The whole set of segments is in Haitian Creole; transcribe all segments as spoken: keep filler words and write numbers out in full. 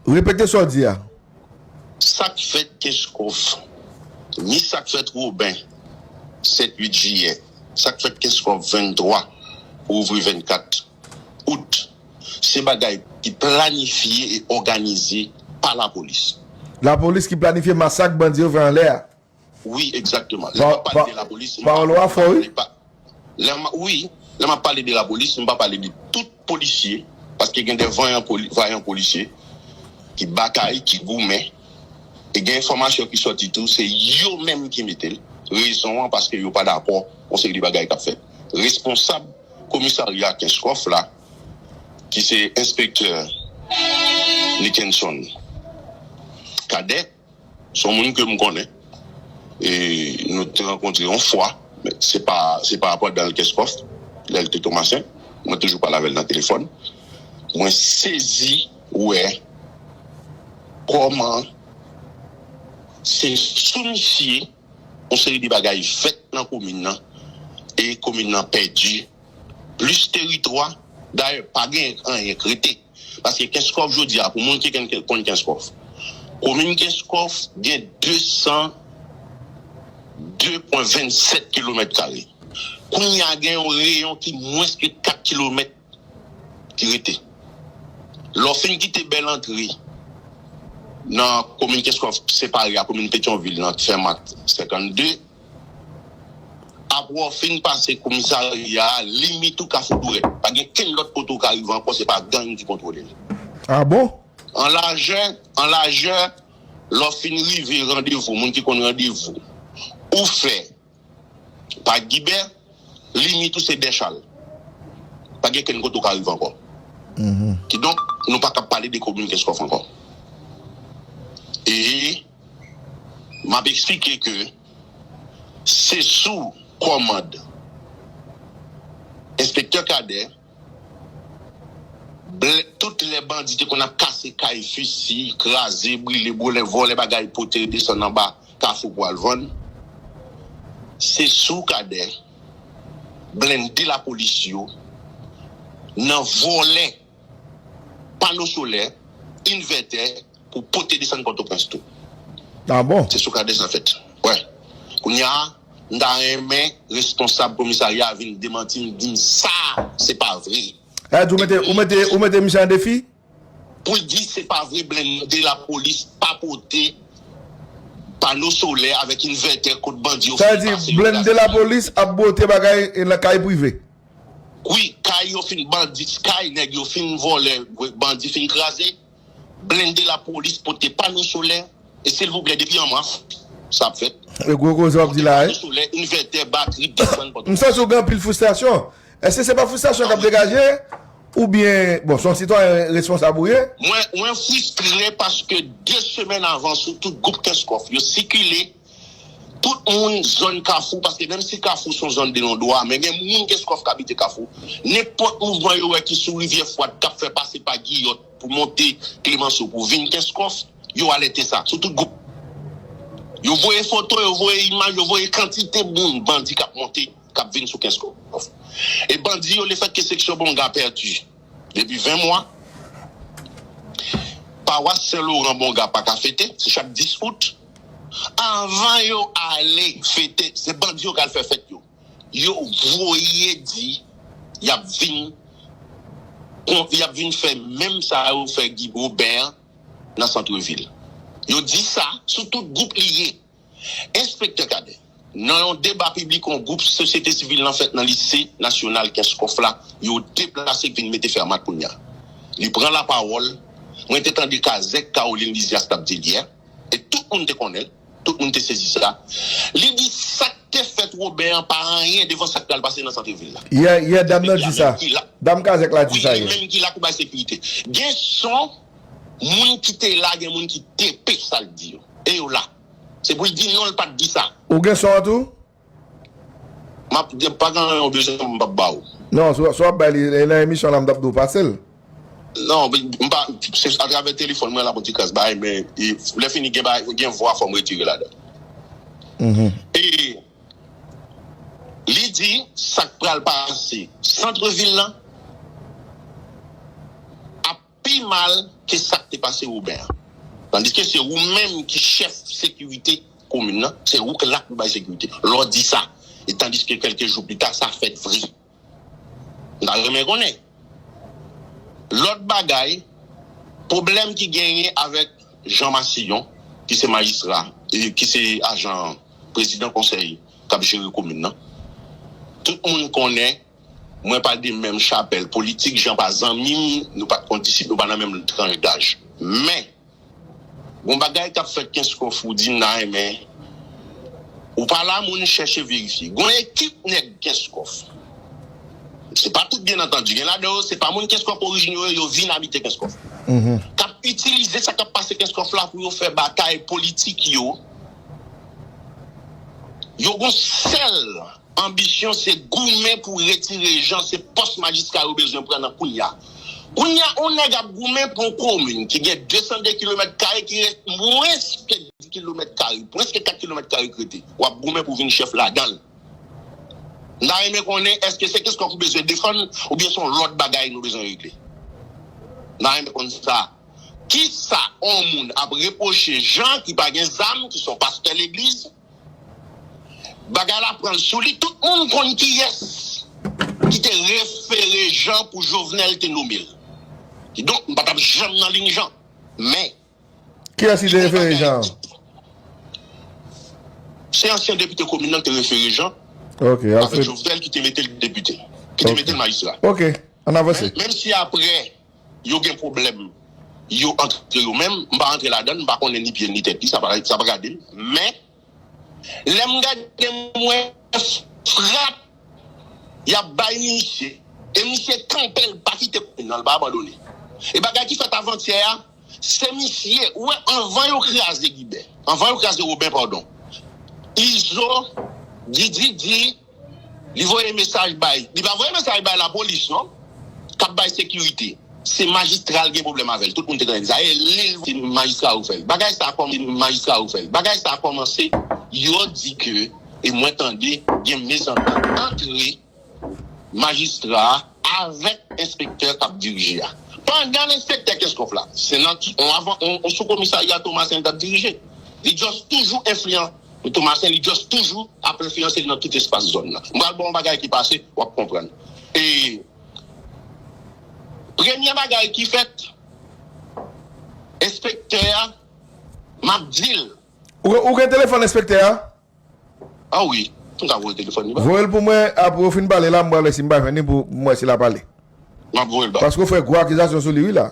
Repete sa w di a. Sa k fèt Kenskòf, ni sa k fèt Woben, sèt uit jiyè, sa k fèt Kenskòf venntwa pou ouvri vennkat out, se bagay ki planifye e òganize pa lapolis. Lapolis ki planifye masak bandi yo fè anlè a. Wi, egzakteman. Lè m ap pale de lapolis, m pa pale pa- lè m, wi, lè m ap pale de lapolis, m pa pale de tout polisye, paske gen de vanyan poli, vayan polisye ki batay, ki goumen. E gen enfòmasyon ki sòti tou, se yo menm ki mete l. Rezon an, paske yo pa dakò yon seri de bagay k ap fèt. Responsab komisarya Kenskòf la, ki se enspektè Nickenson Cadet, se yon moun ke m konnen. E nou te rankontre yon fwa, men se pa, se pa pandan l Kenskòf, lè l te Tomasen. Mwen toujou pale avè l nan telefòn. Mwen sezi wè kòman se sou misye yon seri de bagay fèt nan komin nan, e komin nan pèdi plis teritwa. Dayè, pa gen anyen k rete. Paske Kenskòf jodi a, pou moun ki konn, konn Kenskòf, komin Kenskòf gen de san de pwen vennsèt kilomèt kare. Kounye a gen yon reyon ki mwens ke kat kilomèt ki rete. Lè w fin kite bèl antre nan komin Kenskòf separe a komin Petyonvil nan Fèmat senkannde, apre w fin pase komisarya a, limit ou Kafou Dourèt. Pa gen kenn lòt kote w ka rive ankò, se pa gang ki kontwole l. Ah bon? An lajè, an lajè, lè w fin rive randevou, moun ki konn randevou, ou fè pa Gibè, limit ou se Dèchal. Pa gen kenn kote w ka rive ankò. Kidonk, nou pa ka pale de komin Kenskòf ankò. E m ap eksplike ke se sou kòmand enspektè Cadet, tout lè bandi te konn ap kase kay, fisi, kraze, brile, bwolè, vòlè bagay, pote desann anba kafou pou al vann, se sou Cadet blende lapolis yo nan vòlè pano solè, envètè pou pote desann Pòtoprens tou. Ah bon? Se sou Cadet sa fèt. Wè. Kounye a, m ta renmen responsab komisarya a vin demanti m, di m sa se pa vre. Ou mete, ou mete, ou mete misye an defi? Pou l di se pa vre, blende lapolis pa pote pano solè avèk envètè kot bandi yo fin pase yo. Sa vle di blende lapolis ap pote bagay nan kay prive? Wi, kay yo fin, bandi, kay nèg yo fin vòlè, bandi fin kraze, blende lapolis pote pano solè, e silvouplè, depi an mas, sa ap fèt. E gwo koze w ap di la, wi. Pano solè, envètè, batri, desann Pòtoprens. M santi w gen anpil fristrasyon. Èske se pa fristrasyon k ap degaje? Oubyen, bon, se yon sitwayen responsab ou ye? Mwen, mwen fristre paske de semèn avan, sou tout gwoup Kenskòf, yo sikile. Tout moun zòn Kafou, paske menm si Kafou se yon zòn de non dwa, men gen moun Kenskòf k abite Kafou. Nenpòt mouvman yo wè ki sou Rivyè Fwad, k ap fè pase pa Giyòt pou monte Klemanso pou vin Kenskòf, yo alète sa, sou tout gwoup. Yo voye foto, yo voye imaj, yo voye kantite moun, bandi k ap monte, k ap vin sou Kenskòf. E bandi yo, lefètke seksyon Bonga pèdi depi ven mwa, pawas Sen Loran Bonga pa ka fete, se chak dis out. Anvan yo ale fete, se bandi yo k al fè fèt yo. Yo voye di y ap vin, y ap vin fè menm sa yo fè Guy Robert nan santrevil. Yo di sa sou tout gwoup li ye. Enspektè Cadet, nan yon deba piblik yon gwoup sosyete sivil lan fèt nan lise nasyonal Kenskòf la, yo deplase vin mete Fèmat kounye a. Li pran lapawòl, mwen te tande kazèk Caroline Lisias t ap di l yè, e tout moun te konnen l, tout moun te sezi sa. Li di sa k te fèt Woben an pa anyen devan sa k pral pase nan santrevil la. Yè, yè, dam nan di sa. Dam kazèk la di sa yè. Wi, li menm ki la pou bay sekirite. Gen son moun ki te la, gen moun ki tepe sa l di yo. E yo la. Se pou l di non, l pa t di sa. Ou gen son an tou? M ap, pa gen anyen w bezwen, m p ap ba w. Non, si w ap bay li, e nan emisyon la, m t ap di w pase l. Non, m pa, se atravè telefòn mwen l ap yon ti kras bay, men lè fini gen bay, gen vwa fò m retire ladan. E li di sa k pral pase santrevil lan ap pi mal ke sa k te pase Woben an. Tandiske se ou menm ki chèf sekirite komin nan, se ou k la pou bay sekirite. Lè w di sa, e tandiske kèlke jou pita, sa fèt vre. M ta renmen konnen. Lòt bagay, pwoblèm ki genyen avèk Jean Massillon, ki se majistra, e ki se ajan prezidan konsèy k ap jere komin nan. Tout moun konnen, mwen pa de menm chapèl politik, Jean pa zanmi m, nou pa t kondisip, nou pa nan menm tranch daj. Men, gon bagay k ap fèt Kenskòf, ou di m nan, men ou pa la, moun chèche verifye. Gon ekip nèg Kenskòf. Se pa tout, byen antandi. Gen ladan yo, se pa moun Kenskòf orijin yo, yo vin abite Kenskòf. K ap itilize sa k ap pase Kenskòf la pou yo fè batay politik yo. Yo gon sèl anbisyon, se goumen pou retire Jean, se pòs majistra yo bezwen pran nan kounye a. Kounye a, yon nèg ap goumen pou yon komin ki gen de san de kilomèt kare, ki rete mwens ke dis kilomèt kare, mwens ke kat kilomèt kare k rete. W ap goumen pou vin chèf ladan l. M ta renmen konnen, èske se Kenskòf ou bezwen defann, oubyen se yon lòt bagay nou bezwen regle? M ta renmen konn sa. Kisa yon moun ap repwoche Jean ki pa gen zam, ki se yon pastè legliz? Bagay la pran l sou li, tout moun konn kiyès ki te refere Jean pou Jovenel te nonmen l. Kidonk, m pa t ap janm nan liy Jean. Men, kiyès ki te refere Jean? Se ansyen depite komin nan ki te refere Jean, ok, avèk Alfred Jovenel ki te mete l depite, ki te, ok, mete l majistra. Ok, ann avanse. Menm, menm si apre yo gen pwoblèm yo antre yo menm, m pa antre ladan l, m pa konnen ni pye l ni tèt li, sa pa, sa pa gade m. Men, lè m gade, m wè frap y ap bay misye, e misye kanpe, l pa kite komin nan, l pa abandone. E bagay ki fèt avantyè a, se misye, ou wè, anvan yo kraze Gibè, anvan yo kraze Woben, padon, Izo, Didi di, li voye mesaj bay, li pa voye mesaj bay lapolis, non, k ap bay sekirite. Se majistra l gen pwoblèm avè l. Tout moun te konnen sa. E li, se majistra yo fè l. Bagay sa a kòm-, majistra yo fè l. Bagay sa a kòmanse, yo di ke, e mwen tande, gen mezantant antre majistra a avèk enspektè k ap dirije a. Pandan enspektè Kenskòf la, se nan yon avan, yon, yon sou komisarya Tomasen t ap dirije. Li just toujou enfliyan, Tomasen, li just toujou ap enfliyanse nan tout espas zòn nan. M pral ba w yon bagay ki pase, w ap konprann. E premye bagay ki fèt, enspektè a, m ap di l. Ou, ou gen telefòn enspektè a? Ah wi, m ka voye telefòn li ba. Voye l pou mwen, apre w fin pale la, m pral wè si m pa jwenn li pou m wè si l ap pale. M ap voye l ba. Paske w fè gwo akizasyon sou li, wi, la.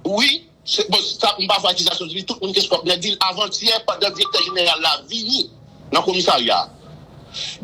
Wi, se, bon, sa, m pa fè akizasyon sou li, tout moun Kenskòf, nèg di l avantyè, pandan direktè jeneral la vini nan komisarya a.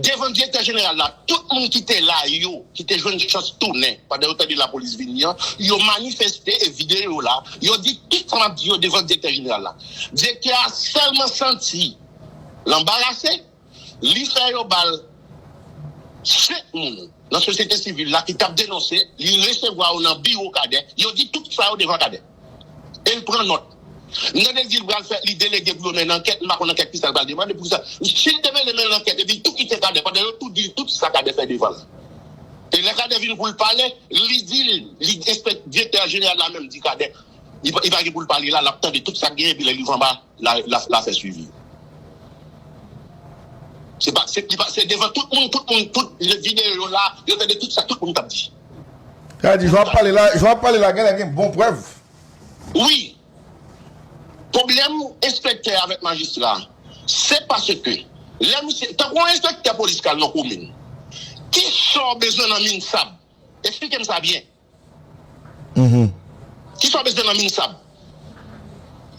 Devan direktè jeneral la, tout moun ki te la yo, ki te jwenn chans tounen, pandan yo tande lapolis vini an, yo manifeste e videyo la, yo di tout sa m ap di yo devan direktè jeneral la. Direktè a sèlman santi l anbarase, li fè yo ba l senk moun nan sosyete sivil la ki t ap denonse, li resevwa yo nan biwo Kadè, yo di tout sa yo devan Kadè. E l pran nòt. M tande l di l pral fè, li delege pou yo mennen ankèt, m pa konn ankèt ki sa l pral demande pou sa. Si l te vle mennen ankèt, epi tou kite Kadè, pandan yo tou di l tout sa Kadè fè devan l. E lè Kadè vin pou l pale, li di l, li enspèk-, direktè jeneral la menm di Kadè, li pa, li pa gen pou l pale la, l ap tande tout sa k genyen, epi lè li rive anba, la, la, la fè swivi. Se pa, se, li pa, se devan tout moun, tout moun, tout videyo yo la, yo tande tout sa tout moun t ap di. Sa di, jan w ap pale la, jan w ap pale la, genlè gen bon prèv. Wi. Pwoblèm enspektè avèk majistra, se paske lè misye, tankou yon enspektè polis k al nan komin, ki sa w bezwen nan min sab? Eksplike m sa byen. Ki sa w bezwen nan min sab?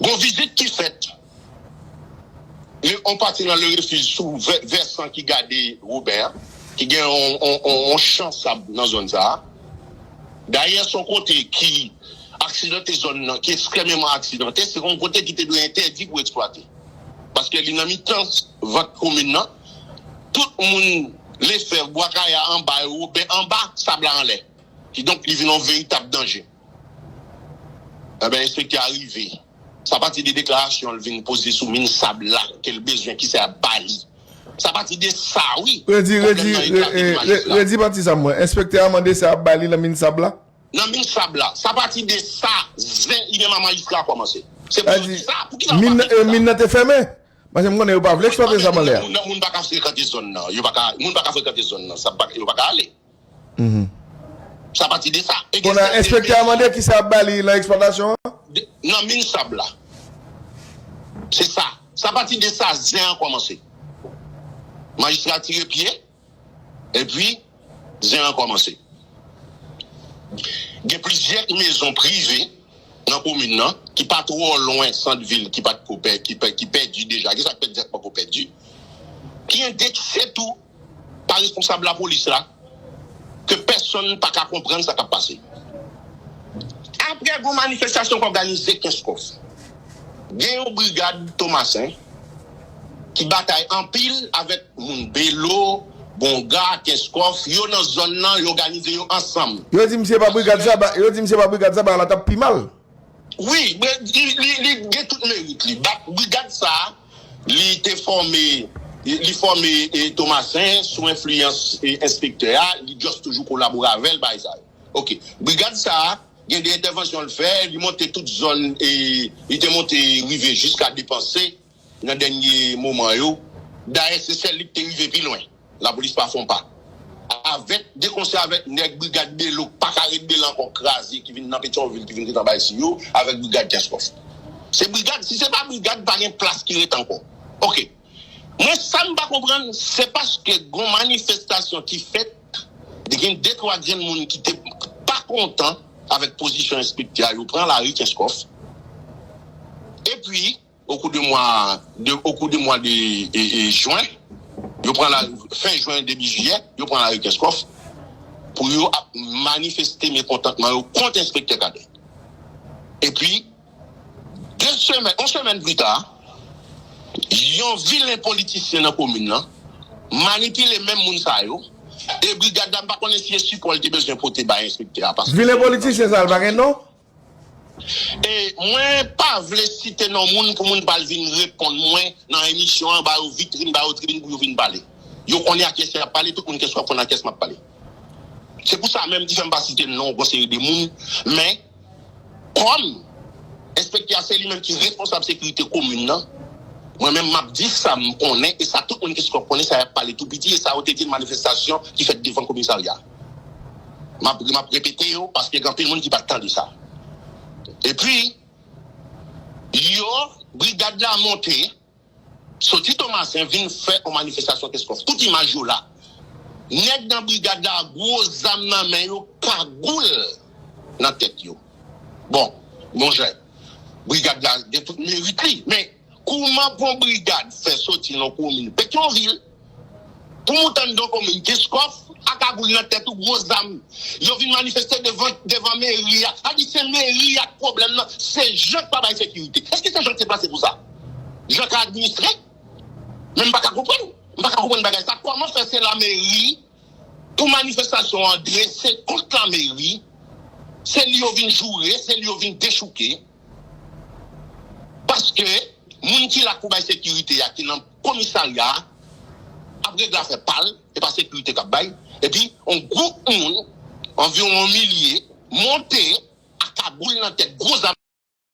Gon vizit ki fèt. Yon pati nan Le Refuge sou vè-, vèsan ki gade Woben an, ki gen yon, yon, yon, yon chan sab nan zòn sa a. Dayè, se yon kote ki aksidante, zòn nan, ki ekstrèmeman aksidante, se yon kote ki te dwe entèdi pou eksplwate. Paske li nan mitan vant komin nan, tout moun Lefèv, Bwa Kaya, anba, Woben anba, sab la anlè. Kidonk, li vin yon veritab danje. Enben, enspektè a rive. Se apati de deklarasyon l vin poze sou min sab la ke l bezwen, ki sa y ap ba li. Se apati de sa, wi. Redi, pwoblèm redi, nan re-, eklate e, re-, majistra. Redi pati sa mwen. Enspektè a mande sa y ap ba li nan min sab la? nan min sab la. Sa pati de sa zen imenm a majistra a kòmanse. Se pou yo di sa. Poukisa yo pa fè sa? Min nan te fèmen. Paske m konnen yo pa vle eksplwate sab anlè a. Moun pa ka frekante zòn nan. Yo pa ka, moun pa ka frekante zòn nan. Sa pa, yo pa ka ale. Sa pati de sa. Kounye a enspektè a mande kisa ap ba li nan eksplwatasyon an? Nan min sab la. Se sa. Sa pati de sa zen an kòmanse. Majistra tire pye, epi zen an kòmanse. Gen plizyè mezon prive nan komin nan ki pa twò lwen sant vil, ki pa t ko pè, ki pè, ki pèdi deja. Gen sa k pèdi, sa k poko pèdi. Ki endekse tou pa responsab lapolis la, ke pèsonn pa ka konprann sa k ap pase. Apre gon manifestasyon k òganize Kenskòf, gen yon brigad Tomasen ki batay anpil avèk moun Belo, Bonga, Kenskòf, yo nan zòn nan, yo òganize yo ansanm. Yo di misye pa brigad Saba, yo di misye pa brigad Saba, la t ap pi mal. Wi, men li, li, li gen tout merit li. Ba-, brigad sa a, li te fòme, li, li fòme, e, Tomasen sou enfliyans, e, enspektè a, li just toujou kolabore avè l, bagay sa yo. Oke. Brigad sa a, gen de entèvansyon l fè, li monte tout zòn, e, li te monte rive jiska Depanse nan dènye moman yo. Dayè, se sèl li ki te rive pi lwen. Lapolis pa fè yon pa. Avèk, de konsè avèk nèg brigad Belo k pa ka ret Belo ankò, kraze, ki vin nan Petyonvil, ki vin ret anba si yo, avèk brigad Kenskòf. Se brigad, si se pa brigad, pa gen plas ki ret ankò. Oke. Mwen, sa m pa konprann, se paske gon manifestasyon ki fèt, gen de twa grenn moun ki te pa kontan avèk pozisyon enspektè a, yo pran lari Kenskòf. Epi, au cours de mois de, au cours de mois de, e, e, jen, yo pran la, fen jen, debi jiyè, yo pran lari Kenskòf pou yo ap manifeste mekontantman yo kont enspektè Cadet. Epi, de semèn, yon semèn pli ta, yon vilen politisyen nan komin nan manipile menm moun sa yo, e brigad la, m pa konnen si e sipò l te bezwen pote bay enspektè a, paske vilen politisyen sa, l pa gen non? E mwen pa vle site non moun pou moun pa al vin reponn mwen nan emisyon an, ba yo vitrin, ba yo tribin pou yo vin pale. Yo konnen a kiyès y ap pale, tout moun Kenskòf konnen a kiyès m ap pale. Se pou sa menm ki fè m pa site non yon seri de moun, men kòm enspektè a se li menm ki responsab sekirite komin nan, mwen menm m ap di sa m konnen e sa tout moun Kenskòf konnen, sa y ap pale tou piti e sa yo te di l manifestasyon ki fèt devan komisarya. M ap, m ap repete yo paske gen anpil moun ki pa t tande sa. Epi, yo, brigad la monte, soti Tomasen vin fè yon manifestasyon Kenskòf. Tout imaj yo la. Nèg nan brigad la, gwo zam nan men yo, kagoul nan tèt yo. Bon, monchè, brigad la gen tout merit li, men kouman pou yon brigad fè soti nan komin Petyonvil, pou moute anndan komin Kenskòf, a kagoul nan tèt ou, gwo zam, yo vin manifeste devan, devan meri a. Sa di se meri a k pwoblèm nan, se jan k pa bay sekirite. Èske se jan k te plase pou sa? Jan k administre? Men m pa ka konprann. M pa ka konprann bagay sa. Kòman fè se lameri, pou manifestasyon an drese kont lameri, se li yo vin joure, se li yo vin dechouke. Paske moun ki la pou bay sekirite a, ki nan komisarya a, ap regle afè pa l, e pa sekirite k ap bay. Epi, yon gwoup moun, anviwon yon milye, monte a kagoul nan tèt, gwo zam